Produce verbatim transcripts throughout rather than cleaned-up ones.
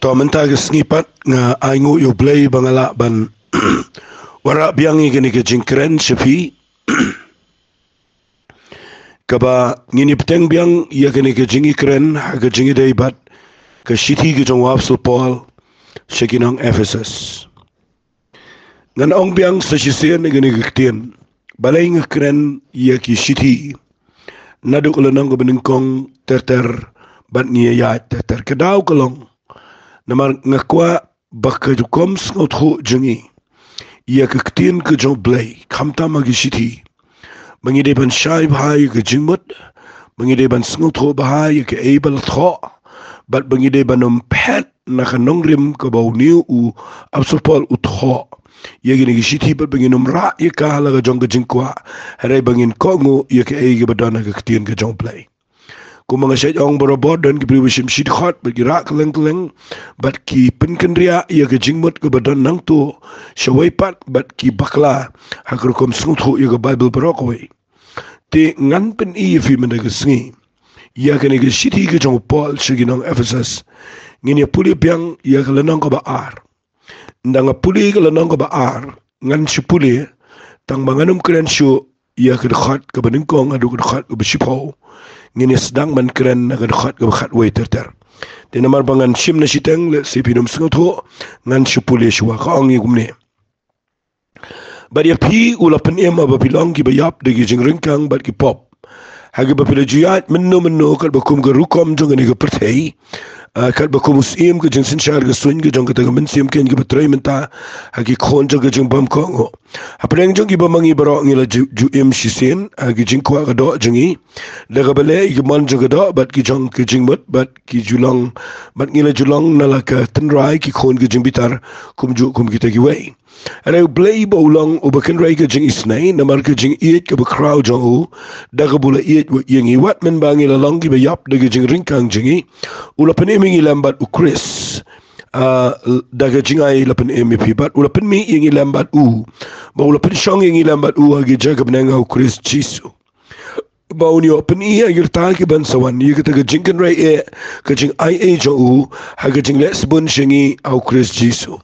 To mynta ka sngi pat nga ai nguh ïa U Blei ba nga lah ban wanrah biang ïa kane ka jingkren sha phi. Kaba ngin ïa bteng biang ïa kane ka jingïakren ha ka jingïadei bad ka shithi ka jong u Apostol Paul sha ki nong Ephesus. Ngan ong biang sa shisien ïa kane ka ktien. Balei nga kren ïa ki shithi naduh ka lynnong kaba nyngkong ter ter bad ngi ïa ïaid ter ter? Ka daw ka long namar nga kwah ba ka rukom sngewthuh jong ngi ïa ka ktien ka jong U Blei, khamtam ha ki shithi, ba ngi dei ban shai bha ïa ka jingmut, ba ngi dei ban sngewthuh bha ïa kaei ba la thoh, bad ba ngi dei ban ym phet na ka nongrim kaba une u Apostol Paul u thoh ïa kine ki shithi, bad ba ngin ym rah ïa ka ha la ka jong ka jingkwah, hynrei ba ngin kohnguh ïa kaei kaba don ha ka ktien ka jong U Blei. Kumba nga shait ong barabor, don ki briew ba shim shi dkhot bad ki rah kylleng kylleng, bad ki pynkynriah ïa ka jingmut kaba don nangto shawei pat, bad ki bakla ha ka rukom sngewthuh ïa ka Baibl baroh kawei. Te ngan pyni ïa phi mynta ka sngi ïa kane ka shithi ka jong u Paul sha ki nong Ephesus. Ngin ïa pule biang ïa ka lynnong kaba ar. Ynda nga pule ka lynnong kaba ar, ngan shu pule, tang ba ngan ym kren shuh ïa ka dkhot kaba nyngkong haduh ka dkhot kaba shiphew. Ngin ïa sdang ban kren na ka dkhot kaba khatwei ter ter. Te namar ba ngan shim na shiteng, lehse phin ym sngewthuh, ngan shu pule shuwa. Ka ong ïa kumne: Bad ïa phi u la pynim haba phi long kiba ïap da ki jingryngkang bad ki pop, ha kiba phi la ju ïaid mynno mynno katba kum ka rukom jong kane ka pyrthei, ah, katba kum u syiem ka jingsynshar ka suiñ ka jong kata ka mynsiem keiñ kaba trei mynta ha ki khun jong ka jingbymkohnguh. Hapdeng jong kiba ma ngi baroh ngi la ju, ju im shisien ha ki jingkwah ka doh jong ngi, da kaba leh ïa ki mon jong ka doh bad ki jong ka jingmut, bad ki ju long, bad ngi la ju long na la ka tynrai ki khun ka jingbitar, kumjuh kum kita kiwei. Hynrei U Blei ba u long uba kynrei ka jingisynei, namar ka jingïeit kaba khraw jong u, da kaba u la ïeit ïa ngi wat mynba ngi la long kiba ïap da ka jingryngkang jong ngi, u la pynim ïa ngi lem bad U Khrist. Ah, da ka jingai la pynim ïa phi, bad u la pynmih ïa ngi lem bad u, ba u la pynshong ïa ngi lem bad u ha ka jaka bneng ha U Khrist Jisu, ba un ïoh pyni ha ki rta kiban sa wan, ïa kata ka jingkynrei eh, ka jingaiei jong u ha ka jingleh sbun sha ngi ha U Khrist Jisu.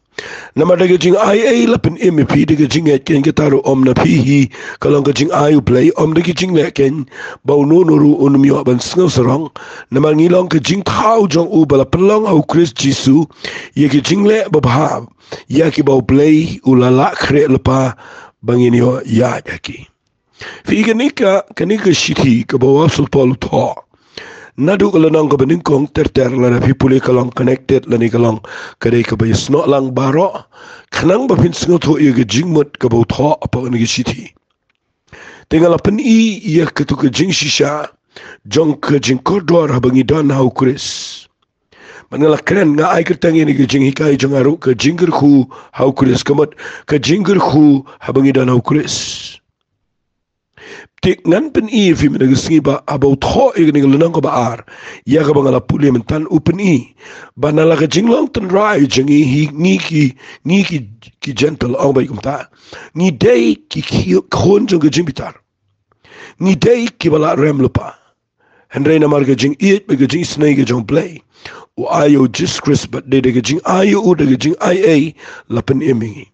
Namar da ka jingaiei la pynim ïa phi da ka jingngeit keiñ, kata ruh ym na phi hi, ka long ka jingai U Blei, ym da ki jingleh keiñ, ba uno uno ruh un ym ïoh ban sngewsarong. Namar ngi long ka jingthaw jong u ba la pynlong ha U Khrist Jisu ïa ki jingleh babha, ïa kiba U Blei u la lah khreh lypa ba ngin ïoh ïaid ha ki. Phi, kane ka, kane ka shithi kaba u Apostol Paul u thoh, naduh ka lynnong kaba nyngkong ter ter, lada phi pule ka long connected lane ka long ka dei kaba ïasnoh lang baroh, khnang ba phin sngewthuh ïa ka jingmut kaba u thoh hapoh kane ka shithi. Te nga la pyni ïa katu ka jingshisha jong ka jingkordor haba ngi don ha U Khrist. Bad nga la kren, nga ai kyrteng ïa kane ka jinghikai jong nga ruh ka jingkyrkhu ha U Khrist, ka mut ka jingkyrkhu haba ngi don ha U Khrist. Te ngan pyni ïa phi mynta ka sngi ba haba u thoh ïa kane ka lynnong kaba ar, ïa kaba nga la pule mynta, u pyni ba na la ka jinglong tynrai jong ngi hi, ngi ki, ngi ki, ki Gentile, ong beit kumta, ngi dei ki, ki khun jong ka jingbitar. Ngi dei kiba la rem lypa. Hynrei namar ka jingïeit bad ka jingisynei ka jong U Blei, u ai ïa u Jisu Khrist, bad dei da ka jingai ïa u, da ka jingaiei la pynim ïa ngi.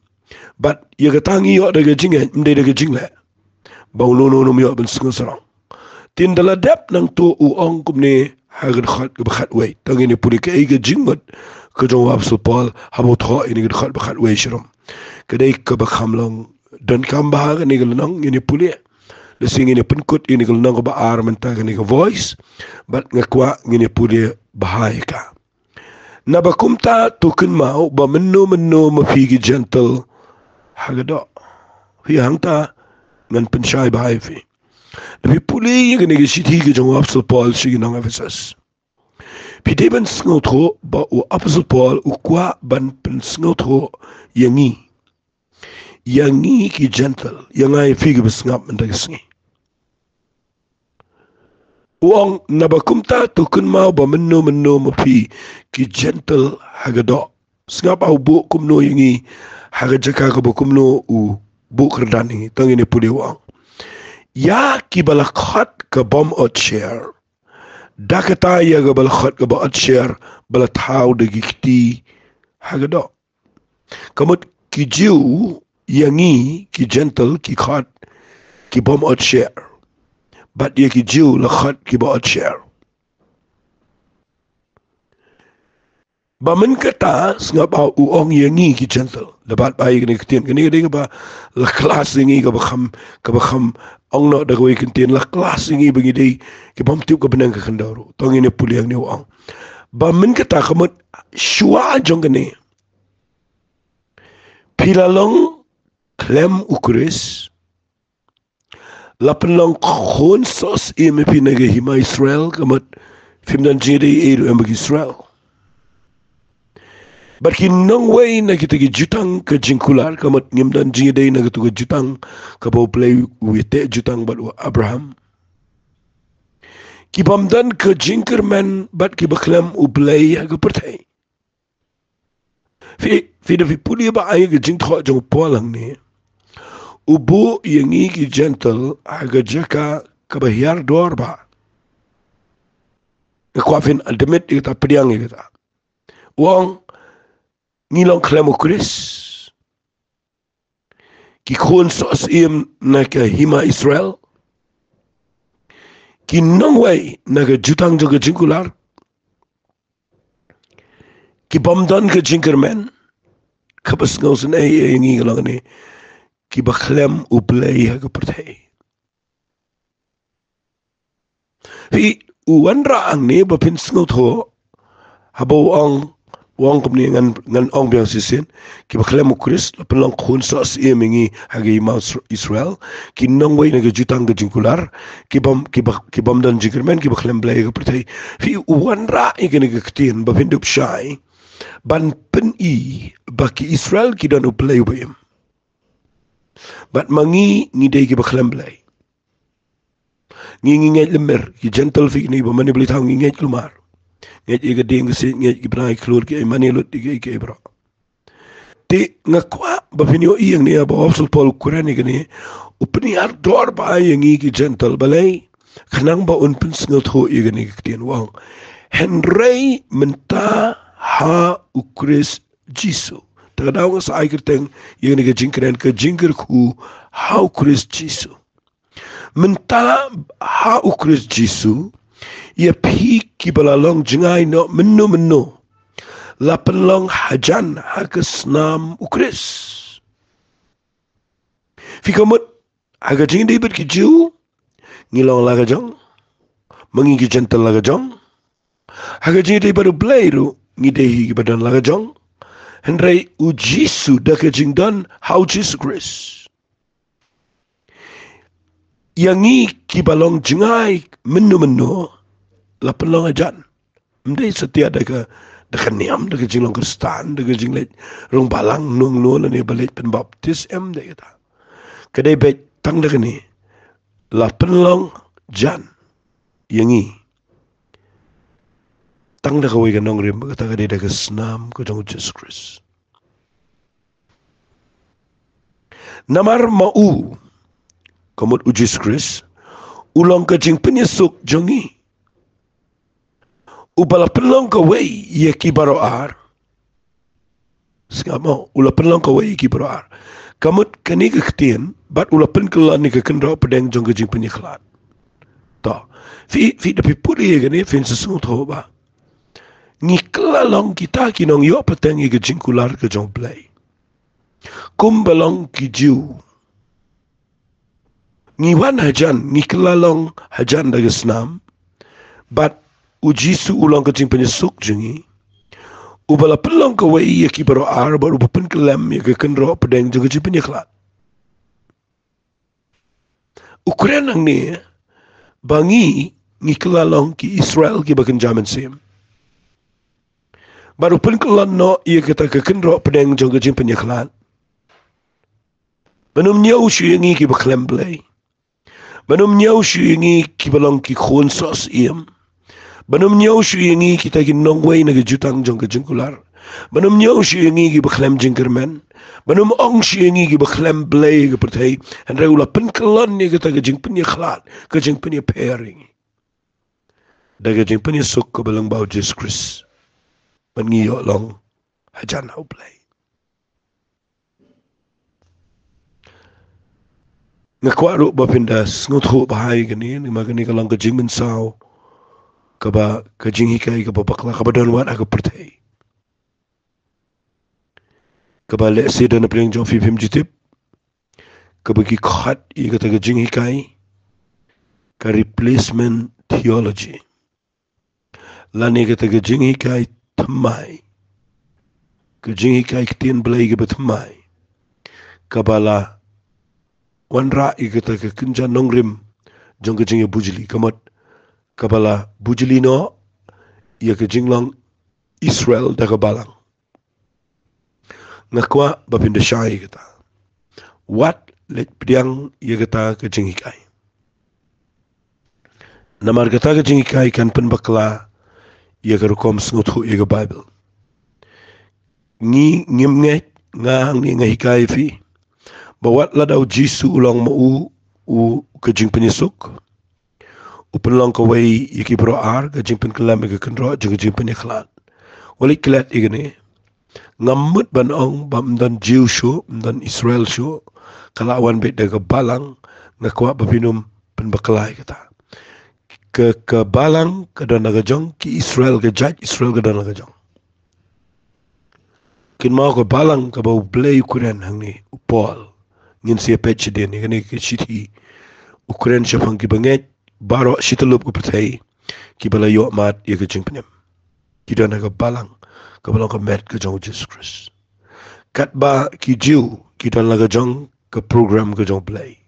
Bad ïa kata ngi ïoh da ka jingngeit, ym dei da ka jingleh, ba uno uno un ym ïoh ban sngewsarong. Te ynda la dep nangto u ong kumne ha ka dkhot kaba khatwei. To ngin ïa pule kaei ka jingmut ka jong u Apostol Paul haba u thoh ïa kane ka dkhot ba khatwei sharum. Ka dei kaba kham long donkam bha kane ka lynnong, ngin ïa pule. Lehse ngin ïa pynkut ïa kane ka lynnong kaba ar mynta, kane ka Voice, bad nga kwah ngin ïa pule bha ïa ka. Naba kumta to kynmaw ba mynno mynno ma phi ki Gentile ha ka doh. Phi, hangta ngan pynshai bha ïa phi. Lada phi pule ïa kane ka shithi ka jong u Apostol Paul sha ki nong Ephesus, phi dei ban sngewthuh ba u Apostol Paul u kwah ban pynsngewthuh ïa ngi, ïa ngi ki Gentile, ïa nga ïa phi kiba sngap mynta ka sngi. U ong, naba kumta to kynmaw ba mynno mynno ma phi ki Gentile ha ka doh. Sngap, u buh kumno ïa ngi, ha ka jaka kaba kumno u buh kyrdan ïa ngi. To ngin ïa pule, u ong: Ïa kiba la khot ka bym ot sher, Da kata ïa kaba la khot kaba otsher, ba la thaw da ki kti ha ka doh. Ka mut ki Jiw ïa ngi ki Jentil ki khot ki bym otsher, bad ïa ki Jiw la khot kiba otsher. Ba mynta kata sngap ba u ong ïa ngi ki Jentil. Da bad ba ïa kane ka ktien, kane ka dei kaba la klas ïa ngi, kaba kham, kaba kham ong noh da kawei ka ktien, la klas ïa ngi ba ngi dei ki bym tip ka bneng ka khyndew ruh. To ngin ïa pule ïa kane u ong. Ba mynta kata ka mut shuwa jong kane, phi la long khlem u Khrist, la pynlong khun soh syiem ïa phi na ka hima Israel, ka mut phim don jingïadei ei ruh em bad ki Israel. Bad ki nongwei na kita ki jutang ka jingkular, ka mut ngim don jingïadei na katu ka jutang kaba U Blei u ïateh jutang bad u Abraham. Ki bym don ka jingkyrmen bad kiba khlem U Blei ha ka pyrthei. Phi, phi da phi pule ba ai ka jingthoh jong u Paul hangne, u buh ïa ngi ki Jentil ha ka jaka kaba hiar dor ba. Nga kwah phin admit ïa kata, pdiang ïa kata. U ong ngi long khlem u Khrist, ki khun soh syiem na ka hima Israel, ki nongwei na ka jutang jong ka jingkular, ki bym don ka jingkyrmen, kaba sngewsynei ïa ngi ka long ne, kiba khlem U Blei ha ka pyrthei. Phi, u wanrah hangne ba phin sngewthuh, haba u ong, u ong kumne, ngan, ngan ong biang shisien, kiba khlem u Khrist, la pynlong khun soh syiem ïa ngi ha ka hima Israel, ki nongwei na ka jutang ka jingkular, ki bym, kiba, ki bym don jingkyrmen, kiba khlem Blei ha ka pyrthei. Phi, u wanrah ïa kane ka ktien, ba phin dup shai, ban pyni ba ki Israel ki don U Blei uba im. Bad ma ngi, ngi dei kiba khlem Blei. Ngi, ngi ngeit lymmer, ki Jentil phi kine ba mane Blei thaw ngi ngeit kulmar. Ngeit ïa ka dieng ka siej, ngeit ki bnai klur, ki ai mane lut, ki, ki, ki bro. Te nga kwah ba phin ïohi ïa kane ba u Apostol Paul u kren ïa kane, u pynhiar dor ba ïa ngi ki Jentil balei, khnang ba un pynsngewthuh ïa kane ka ktien u ong. Hynrei mynta ha u Khrist Jisu. Te ka daw nga sa ai kyrteng ïa kane ka jingkren ka jingkyrkhu ha u Khrist Jisu. Mynta ha u Khrist Jisu, ïa phi kiba la long jngai noh mynno mynno, la pynlong hajan ha ka snam u Khrist. Phi ka mut, ha ka jingïadei bad ki Jiw, ngi long la ka jong, ma ngi ki Jentil la ka jong. Ha ka jingïadei bad U Blei ruh, ngi dei hi kiba don la ka jong. Hynrei u Jisu da ka jingdon ha u Jisu Khrist, ïa ngi kiba long jngai mynno mynno, la pynlong hajan. Ym dei satia da ka, da ka niam, da ka jinglong Khristan, da ka jingleit rung balang, nung no lane ba leit pynbaptis, em dei kata. Ka dei beit tang da kane, la pynlong jan ïa ngi tang da kawei ka nongrim, kata ka dei da ka snam ka jong u Jisu Khrist. Namar ma u, ka mut u Jisu Khrist, u long ka jingpynïasuk jong ngi. Uba la pynlong kawei ïa ki baroh ar. Sngap mo, u la pynlong kawei ïa ki baroh ar. Ka mut kane ka ktien, bad u la pynkyllon ïa ka kynroh pdeng jong ka jingpynïakhlad. To, phi, phi da phi pule ïa kane phin sa sngewthuh ba ngi kylla long kita ki nongïoh pateng ïa ka jingkular ka jong U Blei. Kumba long ki Jiw, ngi wan hajan, ngi kylla long hajan da ka snam. Bad u Jisu u long ka jingpynïasuk jong ngi. Uba la pynlong kawei ïa ki baroh ar, bad uba pynkyllem ïa ka kynroh pdeng jong ka jingpynïakhlad. U kren hangne ba ngi, ngi kylla long ki Israel kiba kynja mynsiem. Bad u pynkyllon noh ïa kata ka kynroh pdeng jong ka jingpynïakhlad. Ban ym ñiew shuh ïa ngi kiba khlem Blei. Ban ym ñiew shuh ïa ngi kiba long ki khun soh syiem. Ban ym ñiew shuh ïa ngi kita ki nongwei na ka jutang jong ka jingkular. Ban ym ñiew shuh ïa ngi kiba khlem jingkyrmen. Ban ym ong shuh ïa ngi kiba khlem Blei ha ka pyrthei. Hynrei u la pynkyllon ïa kata ka jingpynïakhlad, ka jingpynïapher ïa ngi. da ka jingpynïasuk kaba lyngba u Jisu Khrist. Ban ngi ïoh long hajan ha u Blei. Nga kwah ruh ba phin da sngewthuh bha ïa kane, namar kane ka long ka jingmynsaw kaba, ka jinghikai kaba bakla kaba don wat ha ka pyrthei. Kaba lehse don na pdeng jong phi phim ju tip, kaba ki khot ïa kata ka jinghikai ka replacement theology. Lane kata ka jinghikai thymmai, ka jinghikai ktien Blei kaba thymmai, kaba la wanrah ïa kata ka kynja nongrim jong ka jingïabujli, ka mut kaba la bujli noh ïa ka jinglong Israel da ka balang. Nga kwah ba phin da shai ïa kata. Wat leit pdiang ïa kata ka jinghikai. Namar kata ka jinghikai kan pynbakla ïa ka rukom sngewthuh ïa ka Baibl. Ngi ngim ngeit, nga hangne nga hikai ïa phi ba wat lada u Jisu u long ma u, u ka jingpynïasuk, u pynlong kawei ïa ki baroh ar, ka jingpynkyllem ïa ka kynroh jong ka jingpynïakhlad. Wat leit klet ïa kane. Ngam mut ban ong ba ym don Jiw shuh, ym don Israel shuh, ka la wan beit da ka balang. Nga kwah ba phin ym pynbakla ïa kata. Ka, ka balang ka don la ka jong, ki Israel, ka jait Israel ka don la ka jong. Kynmaw ka balang kaba u Blei u kren hangne, u Paul. Ngin sa ïa peit shadien ïa kane ka shithi. U kren shaphang ki bangeit baroh shityllup ka pyrthei kiba la ïoh mad ïa ka jingpynim. Ki don ha ka balang kaba long ka met ka jong u Jisu Khrist. Katba ki Jiw ki don la ka jong ka program ka jong u Blei,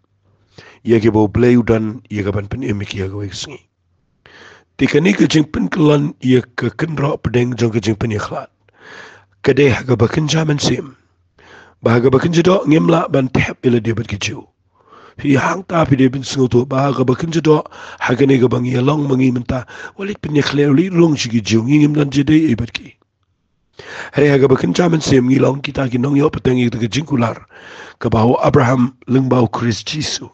ïa kiba u Blei u don ïa ka ban pynim ïa ki ha kawei ka sngi. Te kane ka jingpynkyllon ïa ka kynroh pdeng jong ka jingpynïakhlad ka dei ha kaba kynja mynsiem. Ba ha kaba kynja doh ngim lah ban thep ïa lade bad ki Jiw. Phi hangta phi dei ban sngewthuh ba ha kaba kynja doh, ha kane kaba ngi ïalong ma ngi mynta, wat leit pynïakhleh, wat leit rung sha ki Jiw, ngi ngim don jingïadei ei bad ki. Hynrei ha kaba kynja mynsiem ngi long kita ki nongïoh pateng ïa kata ka jingkular kaba ha u Abraham lyngba u Khrist Jisu.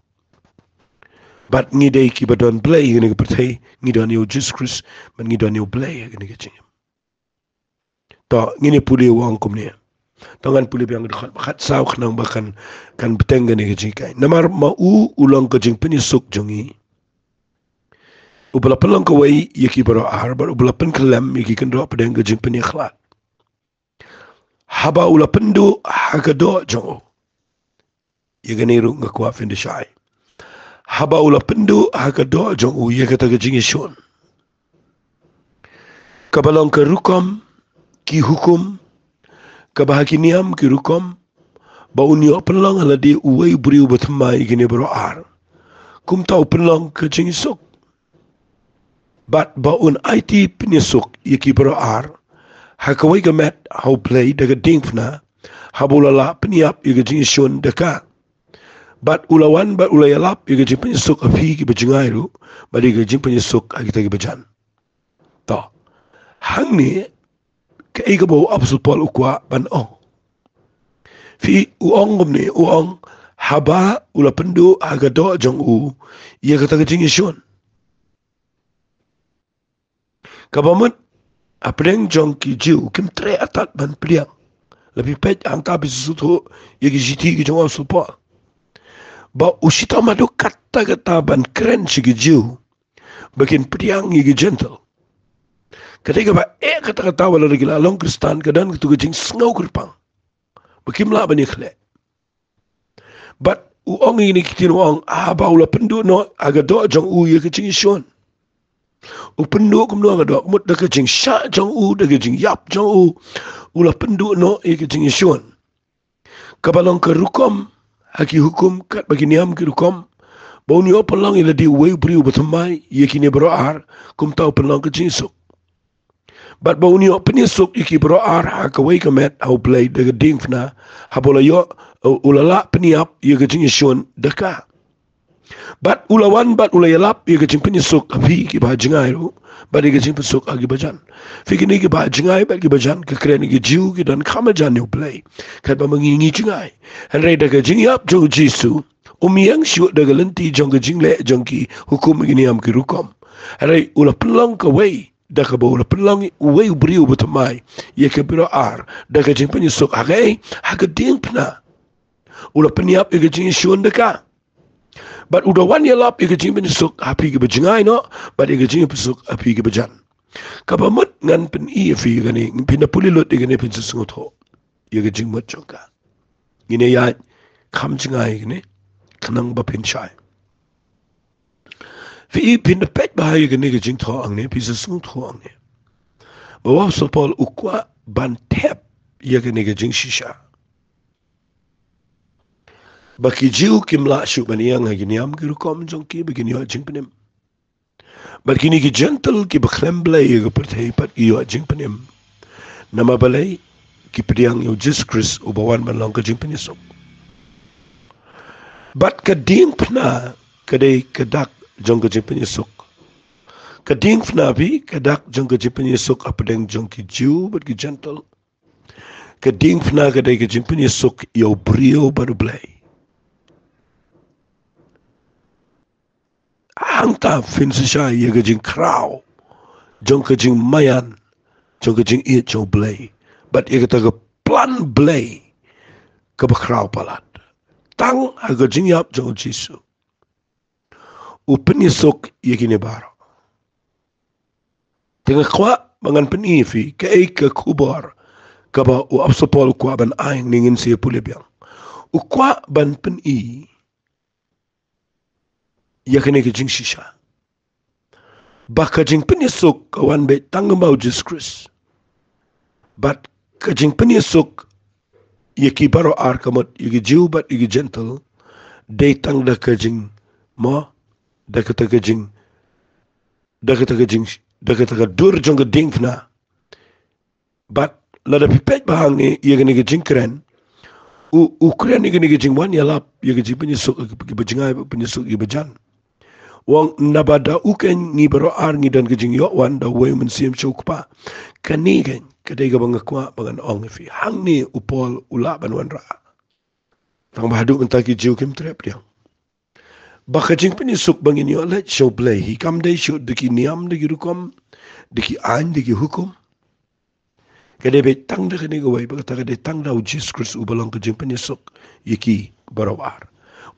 Bad ngi dei kiba don Blei ha kane ka pyrthei, ngi don ïa u Jisu Khrist, bad ngi don ïa u Blei ha kane ka jingim. To, ngin ïa pule, u ong kumne. To ngan pule biang ka dkhot ba khatsaw khnang ba kan, kan bteng kane ka jinghikai. Namar ma u u long ka jingpynïasuk jong ngi, uba la pynlong kawei ïa ki baroh ar, bad uba la pynkyllem ïa ki kynroh pdeng ka jingpynïakhlad. Haba u la pynduh ha ka doh jong u. Ïa kane ruh nga kwah phin da shai. Haba u la pynduh ha ka doh jong u ïa kata ka jingïashun, kaba long ka rukom, ki hukum, kaba ha ki niam ki rukom, ba un ïoh pynlong ha lade uwei u briew ba thymmai ïa kine baroh ar. Kumta u pynlong ka jingïasuk. Bad ba un aiti pynïasuk ïa ki baroh ar ha kawei ka met ha u Blei da ka diengphna, haba u la lah pynïap ïa ka jingïashun da ka. Bad u la wan bad u la ïalap ïa ka jingpynïasuk ha phi kiba jngai ruh, bad ïa ka jingpynïasuk ha kita kiba jan. To, hangne kaei kaba u Apostol Paul u kwah ban ong. Phi, u ong kumne, u ong, haba u la pynduh ha ka doh jong u ïa kata ka jingïashun. Kaba mut, hapdeng jong ki Jiw kim treh artat ban pdiang. La phi peit hangta phi sngewthuh ïa ki shithi ki jong u Apostol Paul. Ba u shitom haduh katta katta ban kren sha ki Jiw ba kin pdiang ïa ki Jentil. Kata kaba eh katta katta ba lada ki la long Khristan ka don katu ka jingsngew kyrpang ba kim lah ban ïakhleh. Bad u ong ïa kine ki ktien, u ong, haba u la pynduh noh ha ka doh jong u ïa ka jingïashun. U pynduh kumno ha ka doh? Mut da ka jingshah jong u, da ka jingïap jong u, u la pynduh noh ïa ka jingïashun. Kaba long ka rukom ha ki hukum, katba ki niam ki rukom, ba un ïoh pynlong ïa lade uwei u briew ba thymmai ïa kine baroh ar, kumta u pynlong ka jingïasuk. Bad ba un ïoh pynïasuk ïa ki baroh ar ha kawei ka met ha u Blei da ka diengphna, haba u la ïoh, u la lah pynïap ïa ka jingïashun da ka. Bad u la wan bad u la ïalap ïa ka jingpynïasuk ha phi kiba jngai ruh, bad ïa ka jingpynïasuk ha kiba jan. Phi, kine kiba jngai bad kiba jan, ka kren ïa ki Jiw, ki don kham marjan ïa u Blei, katba ma ngi ngi jngai. Hynrei da ka jingïap jong u Jisu, um ïeng shuh da ka lynti jong ka jingleh jong ki hukum, ki niam, ki rukom. Hynrei u la pynlong kawei, da kaba u la pynlong uwei u briew uba thymmai ïa ki baroh ar da ka jingpynïasuk ha kaei? Ha ka diengphna. U la pynïap ïa ka jingïashun da ka. Bad u da wan ïalap ïa ka jingpynïasuk ha phi kiba jngai noh, bad ïa ka jingpynïasuk ha phi kiba jan. Kaba mut ngan pyni ïa phi ïa kane, phin da pule lut ïa kane phin sa sngewthuh ïa ka jingmut jong ka. Ngin ïa ïaid kham jngai ïa kane khnang ba phin shai. Phi i, phin da peit bha ïa kane ka jingthoh hangne, phi sa sngewthuh hangne ba u Apostol Paul u kwah ban thep ïa kane ka jingshisha. Ba ki Jiw kim lah shuh ban ïeng ha ki niam ki rukom jong ki ba kin ïoh jingpynim. Bad kine ki Jentil kiba khlem Blei ïa ka pyrthei pat ki ïoh jingpynim. Namar balei? Ki pdiang ïa u Jisu Khrist uba wan ban long ka jingpynïasuk. Bad ka diengphna ka dei ka dak jong ka jingpynïasuk. Ka diengphna phi, ka dak jong ka jingpynïasuk hapdeng jong ki Jiw bad ki Jentil. Ka diengphna ka dei ka jingpynïasuk ïa u briew bad U Blei. Hangta phin sa shai ïa ka jingkhraw jong ka jingmaïan, jong ka jingïeit jong U Blei, bad ïa kata ka plan Blei kaba khraw palat. Tang ha ka jingïap jong u Jisu u pynïasuk ïa kine baroh. Te nga kwah ba ngan pyni ïa phi kaei ka khubor kaba u Apostol Paul u kwah ban ai, ngin sa ïa pule biang. U kwah ban pyni ïa kane ka jingshisha ba ka jingpynïasuk ka wan beit tang lyngba u Jisu Khrist. Bad ka jingpynïasuk ïa ki baroh ar, ka mut ïa ki Jiw bad ïa ki Jentil, dei tang da ka jing, mo, da kata ka jing, da kata ka jing, da kata ka dur jong ka diengphna. Bad lada phi peit bha hangne ïa kane ka jingkren, u, u kren ïa kane ka jingwan ïalap ïa ka jingpynïasuk ïa kiba jngai, pynïasuk ïa kiba jan. U ong, naba da u keiñ ngi baroh ar ngi don ka jingïoh wan da uwei u Mynsiem sha u Kpa. Kane keiñ ka dei kaba nga kwah ba ngan ong ïa phi. Hangne u Paul u lah ban wanrah. Tang ba haduh mynta ki Jiw kim treh pdiang ba ka jingpynïasuk ba ngin ïoh leit sha U Blei hi kam dei shuh da ki niam, da ki rukom, da ki aiñ, da ki hukum. Ka dei beit tang da kane kawei, ba kata ka dei tang da u Jisu Khrist uba long ka jingpynïasuk ïa ki baroh ar.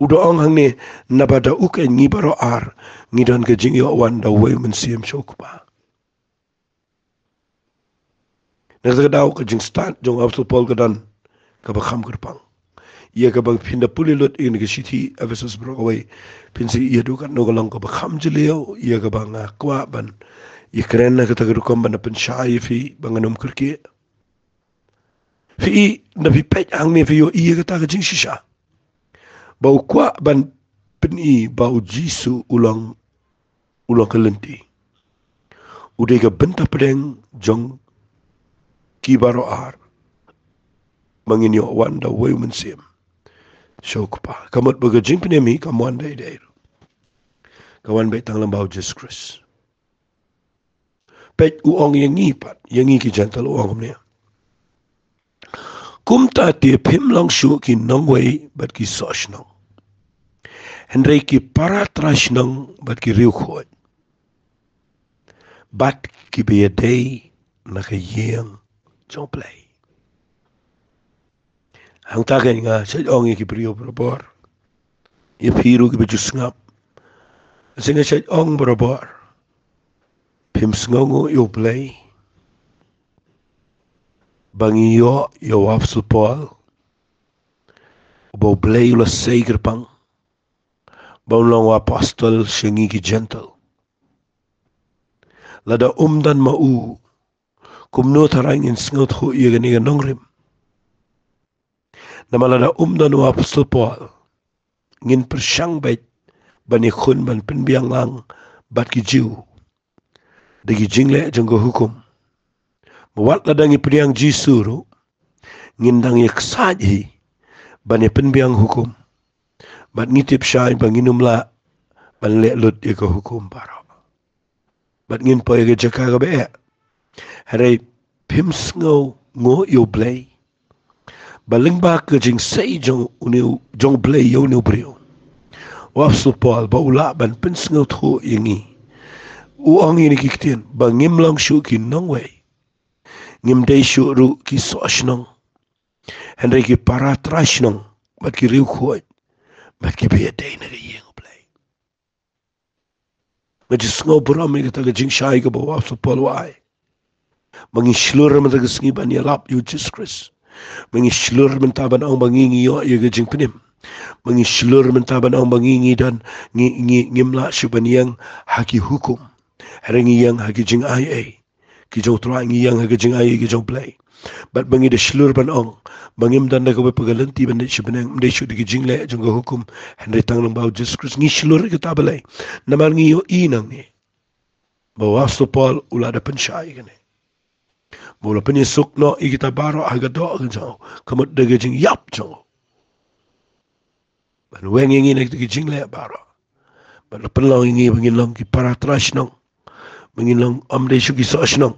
U da ong hangne, naba da u keiñ ngi baroh ar ngi don ka jingïoh wan da uwei u Mynsiem sha u Kpa. Na kata ka daw ka jingstad jong u Apostol Paul ka don kaba kham kyrpang. Ïa kaba phin da pule lut ïa kane ka shithi Ephesus baroh kawei, phin sa ïohi katno ka long kaba kham jylliew, ïa kaba nga kwah ban ïakren na kata ka rukom ban da pynshai ïa phi ba ngan ym kyrkieh. Phi i, lada phi peit hangne phi ïohi ïa kata ka jingshisha ba u kwah ban pyni ba u Jisu u long, u long ka lynti. U dei ka bynta pdeng jong ki baroh ar. Ba ngin ïoh wan da uwei u Mynsiem sha u Kpa. Ka mut ba ka jingpynim hi kam wan da ei da ei ruh. Ka wan beit tang lyngba u Jisu Khrist. Peit, u ong ïa ngi pat, ïa ngi ki Jentil, u ong kumne. Kumta te phim long shuh ki nongwei bad ki soh shnong, hynrei ki para trai shnong bad ki riewkhuid, bad kiba ïadei na ka ïing jong U Blei. Hangta keiñ nga shait ong ïa ki briew barabor, ïa phi ruh kiba ju sngap. Nga shait ong barabor, phim sngewnguh ïa U Blei ba ngi ïoh ïa u Apostol Paul, uba U Blei u la sei kyrpang ba un long u apostol sha ngi ki Jentil? Lada um don ma u, kumno tharai ngin sngewthuh ïa kane ka nongrim? Namar lada um don u Apostol Paul, ngin pyrshang beit ban ïakhun, ban pynbiang lang bad ki Jiw da ki jingleh jong ka hukum. Ba wat lada ngi pdiang Jisu ruh, ngin dang ïaksaid hi ban ïa pynbiang hukum. Bad ngi tip shai ba ngin ym lah ban leh lut ïa ka hukum baroh. Bad ngin poi ha ka jaka kaba eh. Hynrei phim sngewnguh ïa U Blei ba lyngba ka jingsei jong une u, jong U Blei ïa une u briew, u Apostol Paul, ba u lah ban pynsngewthuh ïa ngi, U ong ïa kine ki ktien, ba ngim long shuh ki nongwei, ngim dei shuh ruh ki soh shnong, hynrei ki para trai shnong bad ki riewkhuid bad kiba ïadei na ka ïing U Blei. Nga ju sngew burom ïa kata ka jingshai kaba u Apostol Paul u ai. Ba ngi shlur mynta ka sngi ban ïalap ïa u Jisu Khrist. Ba ngi shlur mynta ban ong ba ngi ngi ïoh ïa ka jingpynim. Ba ngi shlur mynta ban ong ba ngi ngi don, ngi ngi ngim lah shuh ban ïeng ha ki hukum, hynrei ngi ïeng ha ki jingaiei ki jong U Trai, ngi ïeng ha ki jingaiei ki jong U Blei. Bad ba ngi da shlur ban ong ba ngim don da kawei pat ka lynti ban dei shuh bneng, ym dei shuh da ki jingleh jong ka hukum, hynrei tang lyngba u Jisu Khrist. Ngi shlur ïa kata balei? Namar ngi ïohi nangne ba u Apostol Paul u la da pynshai ïa kane, ba u la pynïasuk noh ïa kita baroh ha ka doh ka jong u, ka mut da ka jingïap jong u, ban weng ïa ngi na kita ki jingleh baroh. Bad la pynlong ïa ngi ba ngin long ki para trai shnong, ba ngin long ym dei shuh ki soh shnong,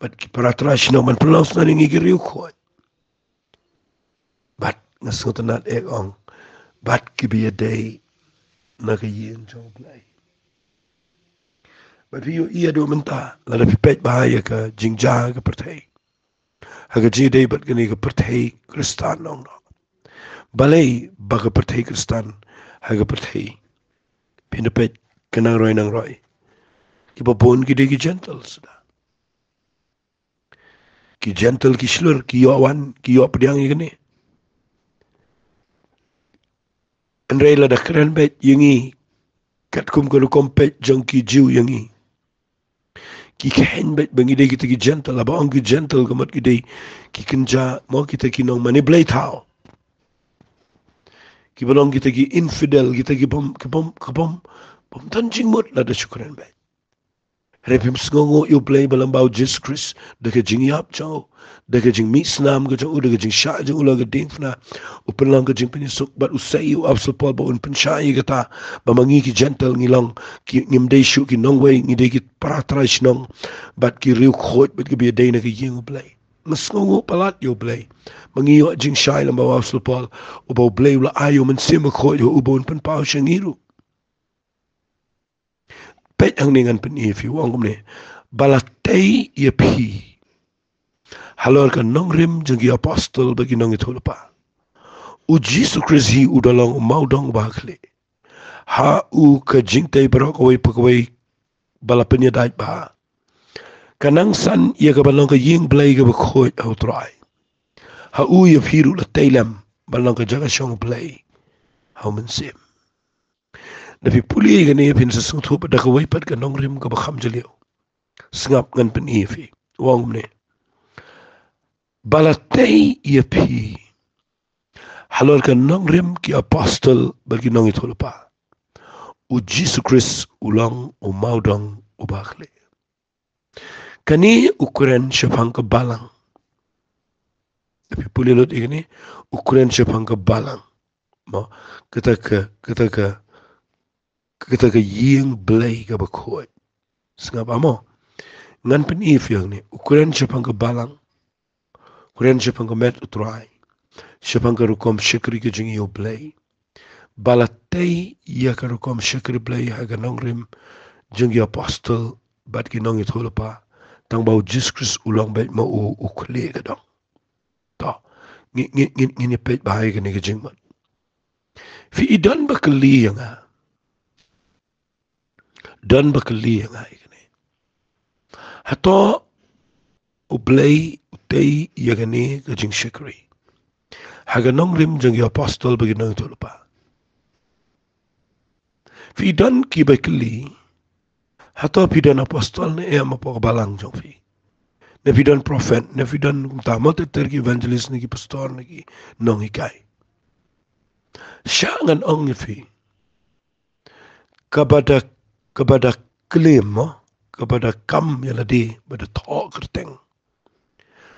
bad ki para trai shnong, ban pynlong shuh ïa ngi ki riewkhuid. Bad nga sngewtynnat, eh, ong, bad kiba ïadei na ka ïing jong U Blei. Bad phi ïohi haduh mynta, lada phi peit bha ïa ka jingjia ka pyrthei, ha ka jingïadei bad kane ka pyrthei Khristan, ong noh. Balei ba ka pyrthei Khristan, ha ka pyrthei, phin da peit ka nangroi nangroi, kiba bun ki dei ki Gentile suda. Ki Gentile ki shlur, ki ïoh wan, ki ïoh pdiang ïa kane. Hynrei lada kren beit ïa ngi katkum ka rukom peit jong ki Jiw ïa ngi, ki kheiñ beit ba ngi dei kita ki Gentile. Haba ong ki Gentile ka mut ki dei ki kynja, mo, kita ki nongmane blei thaw, kiba long kita ki infidel, kita ki bym, ki bym, ki bym, bym don jingmut lada shu kren beit. Hynrei phim sngewnguh ïa U Blei ba lyngba u Jisu Khrist, da ka jingïap jong u, da ka jingmih snam ka jong u, da ka jingshah jong u la ka diengphna, u pynlong ka jingpynïasuk, bad u sa ïa u Apostol Paul ba un pynshai ïa kata, ba ma ngi ki Gentile ngi long ki, ngim dei shuh ki nongwei, ngi dei ki para trai shnong, bad ki riewkhuid, bad kiba ïadei na ka ïing U Blei. Nga sngewnguh palat ïa U Blei ba ngi ïoh jingshai lyngba u Apostol Paul, uba U Blei u la ai ïa u Mynsiem Bakhuid ïa u ba un pynpaw sha ngi ruh. Peit hangne, ngan pyni ïa phi, u ong kumne: Ba la tei ïa phi halor ka nongrim jong ki apostol bad ki nongïathuhlypa, u Jisu Khrist hi u da long u mawdong uba ha khlieh. Ha u ka jingtei baroh kawei pa kawei ba la pynïadait bha, ka nang san ïa ka ban long ka ïing Blei kaba khuid ha U Trai. Ha u ïa phi ruh la tei lem ban long ka jaka shong Blei ha u Mynsiem. Da phi pule ïa kane, phin sa sngewthuh ba da kawei pat ka nongrim kaba kham jylliew. Sngap, ngan pyni ïa phi. U ong kumne: Ba la tei ïa phi halor ka nongrim ki apostol bad ki nongïathuhlypa, u Jisu Khrist u long u mawdong uba ha khlieh. Kane u kren shaphang ka balang. Da phi pule lut ïa kane, u kren shaphang ka balang. Mo, kata ka, kata ka, kata ka ïing Blei kaba khuid. Sngap, amo. Ngan pyni ïa phi hangne, u kren shaphang ka balang, u kren shaphang ka met U Trai, shaphang ka rukom shakri ka jong ngi ïa U Blei. Ba la tei ïa ka rukom shakri Blei ha ka nongrim jong ki apostol bad ki nongïathuhlypa, tang ba u Jisu Khrist u long beit ma u u khlieh ka dong. To, ngi, ngi, ngi, ngin ïa peit bha ïa kane ka jingmut. Phi i don ba kylli ïa nga. Don ba kylli ïa nga ïa kane: Hato U Blei u tei ïa kane ka jingshakri ha ka nongrim jong ki apostol bad ki nongïathuhlypa? Phi don kiba kylli, hato phi don apostol ne em hapoh ka balang jong phi? Ne phi don prophet, ne phi don kumta, mo, ter ter ki evangelist, ne ki pastor, ne ki nonghikai? Sha ngan ong ïa phi, kaba da, kaba da claim, mo, kaba da kam ïa lade, ba da thoh kyrteng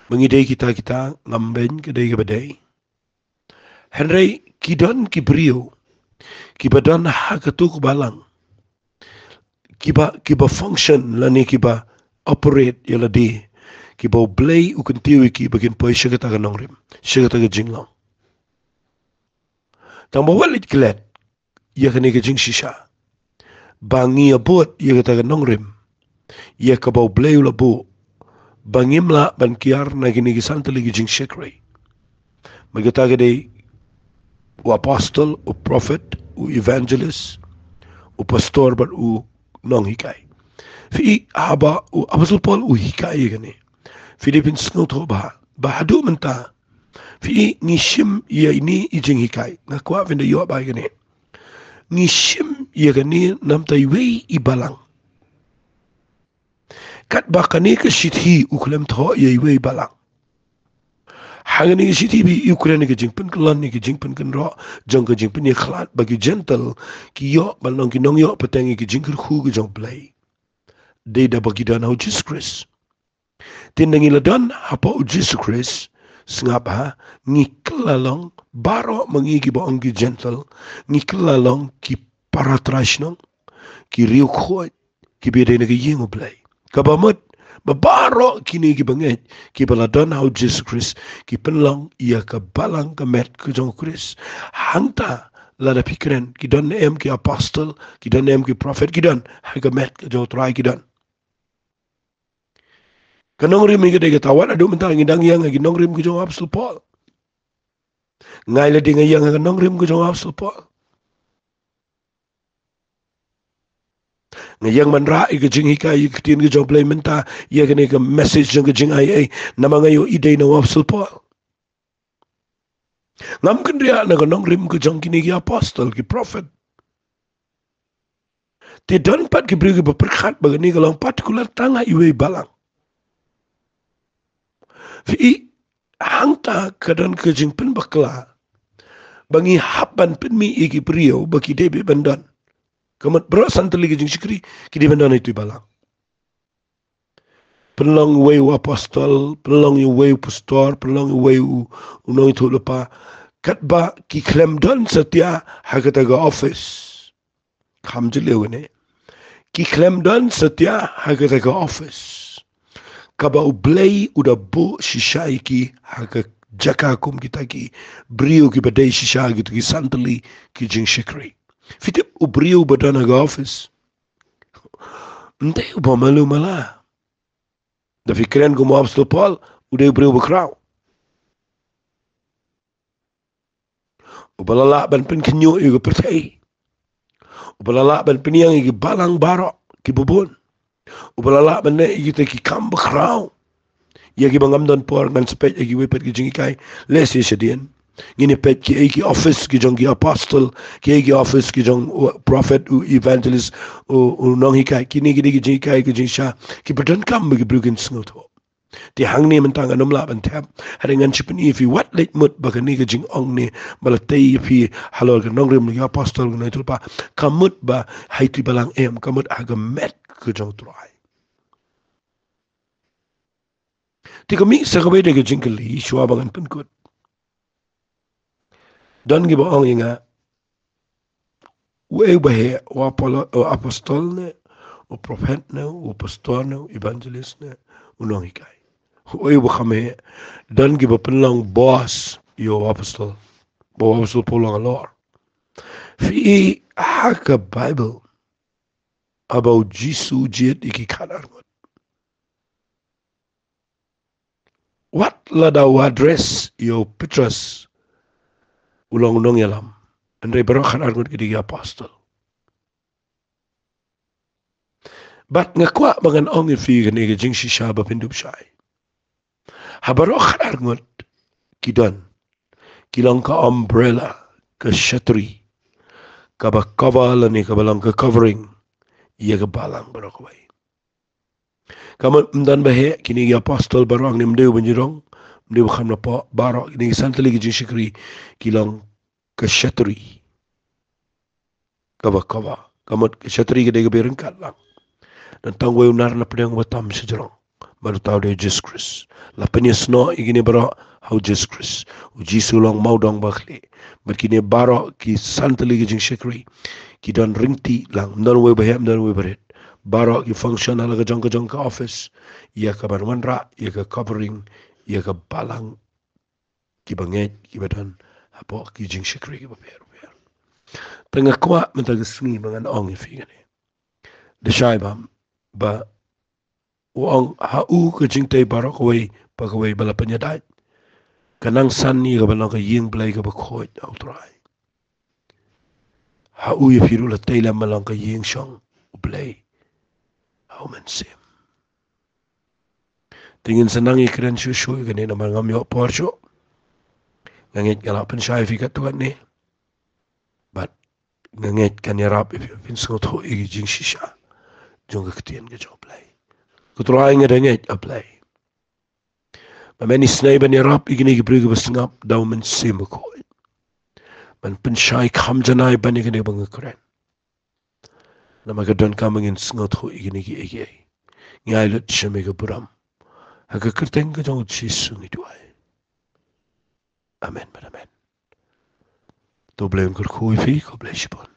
ba ngi dei kita kita, ngam beiñ, ka dei kaba dei. Hynrei ki don ki briew kiba don ha katu ka balang, kiba, kiba function lane kiba operate ïa lade, kiba U Blei u kyntiew ïa ki ba kin poi sha kata ka nongrim, sha kata ka jinglong. Tang ba wat leit klet ïa kane ka jingshisha, ba ngi ïa bud ïa kata ka nongrim, ïa kaba U Blei u la buh, ba ngim lah ban kiar na kine ki san tylli ki jingshakri. Bad kata ka dei u apostol, u prophet, u evangelist, u pastor bad u nonghikai. Phi i, haba u apostol Paul u hikai ïa kane, phi dei phin sngewthuh ba, ba haduh mynta, phi i, ngi shim ïa ine i jinghikai, nga kwah phin da ïoh ba ïa kane. Ngi shim ïa kane namar iwei i balang. Katba kane ka shithi u khlem thoh ïa iwei i balang. Ha kane ka shithi phi i u kren ïa ka jingpynkylla, ïa ka jingpynkynroh jong ka jingpyniakhlad, ba ki Jentil ki ïoh ban long ki nongïoh pateng ïa ka jingkyrkhu ka jong U Blei. Dei da ba ki don ha u Jisu Khrist. Te ngi la don hapoh u Jisu Khrist, sngap ha, ngi kylla long, baroh ma ngi kiba ong ki Jentil, ngi kylla long ki para trai shnong, ki riewkhuid, kiba dei na ka ïing U Blei. Kaba mut ba baroh kine kiba ngeit, kiba la don ha u Jisu Khrist, ki pynlong ïa ka balang, ka met ka jong u Khrist. Hangta lada phi kren, ki don ne em ki apostol, ki don ne em ki prophet, ki don, ha ka met ka jong u Trai ki don. Ka nongrim ïa ka dei kata, wat haduh mynta ngi dang ïeng ha ki nongrim ka jong u apostol Paul. Nga ïa lade nga ïeng ha ka nongrim ka jong u apostol Paul. Nga ïeng ban rah ïa ka jinghikai, ïa ka ktien ka jong U Blei mynta, ïa kane ka message jong ka jingaiei, namar nga ïohi dei na u apostol Paul. Ngam kynriah na ka nongrim ka jong kine ki apostol, ki prophet. Te don pat ki briew kiba pyrkhat ba kane ka long particular tang ha iwei i balang. Phi i, hangta ka don ka jingpynbakla ba ngi hap ban pynmih ïa ki briew ba ki dei beit ban don. Ka mut baroh san tylli ki jingshakri ki dei ban don ha itu i balang. Pynlong uwei u apostol, pynlong uwei u pastor, pynlong uwei u, u nongïathuhlypa. Katba ki khlem don satia ha kata ka office. Kham jylliew ne. Ki khlem don satia ha kata ka office. Kaba U Blei u da buh shisha ïa ki ha ka jaka kum kita ki briew kiba dei shisha ha kito ki san tylli ki jingshakri. Phi tip u briew ba don ha ka office. Ym dei uba malu mala. Da phi kren kum u apostol Paul, u dei u briew ba khraw. Uba la lah ban pynkhynñiuh ïa ka pyrthei. Uba la lah ban pynïeng ïa ki balang baroh kiba bun. Uba la lah ban leh ïa kita ki kam bakhraw. Ïa kiba ngam don por ngan sa peit ïa kiwei pat ki jinghikai, lehse shadien. Ngin ïa peit kiei ki office ki jong ki apostol, kiei ki office ki jong u prophet, u evangelist, u, u nonghikai. Kine ki dei ki jinghikai ki jingshisha kiba donkam ba ki briew kin sngewthuh. Te hangne mynta ngan ym lah ban thep. Hynrei ngan shu pyni ïa phi wat leit mut ba kane ka jingong ne ba la tei ïa phi halor ka nongrim ki apostol, ka nongrim ki apostol, ka mut ba ha itu i balang, em, ka mut ha ka met ka jong u Trai. Te ka mih sa kawei de ka jingkylli shuwa ba ngan pynkut. Don kiba ong ïa nga, uei uba heh, u apolo-, u apostol ne, u prophet ne, u pastor ne, u evangelist ne, u nonghikai. Uei uba kham heh? Don kiba pynlong boss ïa u apostol, ba u apostol Paul u long halor. Phi i ha ka Bible, haba u Jisu u jied ïa ki khatar ngut, wat lada u address ïa u Petros, u long u nongïalam. Hynrei baroh khatar ngut ki dei ki apostol. Bad nga kwah ba ngan ong ïa phi kane ka jingshisha ba phin dup shai. Ha baroh khatar ngut ki don, ki long ka umbrella, ka shatri, kaba cover lane kaba long ka covering ïa ka balang baroh kawei. Ka mut ym don ba heh, kine ki apostol baroh hangne, ym dei u ba ngi rong, ym dei u ba kham napoh, baroh kine ki san tylli ki jingshakri ki long ka shatri kaba cover. Ka mut ka shatri ka dei kaba ryngkat lang. Don tang uwei u nar na pdeng uba tam shajrong, bad uta u dei u Jisu Khrist. La pynïasnoh ïa kine baroh ha u Jisu Khrist. U Jisu u long mawdong ba khlieh. Bad kine baroh ki san tylli ki jingshakri ki don ryntih lang, ym don uwei uba heh, ym don uwei uba rit. Baroh ki function ha la ka jong ka jong ka office ïa ka ban wanrah ïa ka covering ïa ka balang kiba ngeit, kiba don hapoh ki jingshakri kiba pher pher. Te nga kwah mynta ka sngi ba ngan ong ïa phi kane. Da shai bam ba U ong, ha u ka jingtei baroh kawei pa kawei ba la pynïadait ka nang san ïa kaba long ka ïing Blei kaba khuid, ha U Trai. Ha u ïa phi ruh la tei lem ban long ka ïing shong U Blei, ha U Mynsiem. Te ngin sa nang ïakren shuh shuh ïa kane namar ngam ïoh por shuh. Nga ngeit nga lah pynshai ïa phi katto katne. Bad nga ngeit kan ïarap ïa phi ban pynsngewthuh ïa ki jingshisha jong ka ktien ka jong U Blei. Ko Trai, nga da ngeit, A Blei, ba men isynei ban ïarap ïa kine ki briew kiba sngap da U Mynsiem Bakhuid ban pynshai kham janai ban ïa kine ba nga kren. Namar ka donkam ba ngin sngewthuh ïa kine kiei kiei. Ngi ai lut sha me ka burom. Ha ka kyrteng ka jong U Jisu ngi duwai. Amen bad amen. To U Blei un kyrkhu ïa phi, khublei shibun.